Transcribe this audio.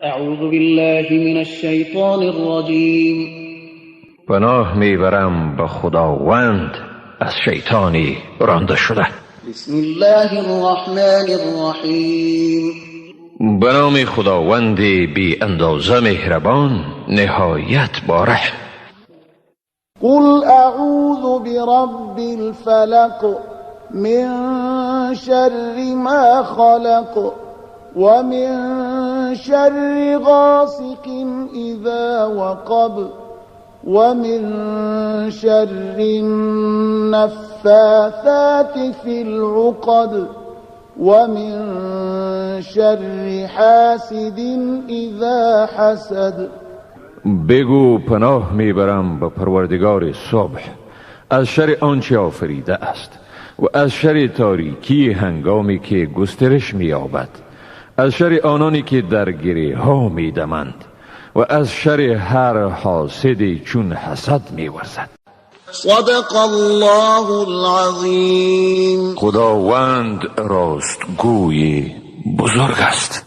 أعوذ بالله من الشیطان الرجیم. پناه میبرم به خداوند از شیطانی رانده شده. بسم الله الرحمن الرحیم. به نام خداوند بی اندازه مهربان، نهایت با رحم. قل اعوذ برب الفلق، من شر ما خلق، ومن شر غاسق اذا وقب، ومن شر النفاثات في العقد، ومن شر حاسد اذا حسد. بگو پناه میبرم به پروردگار صبح، از شر آنچه آفریده است و از شر تاریکی هنگامی که گسترش مییابد، از شر آنانی که در گره ها میدمند و از شر هر حاسدی چون حسد میورزد. صدق الله العظیم. خداوند راستگوی بزرگ است.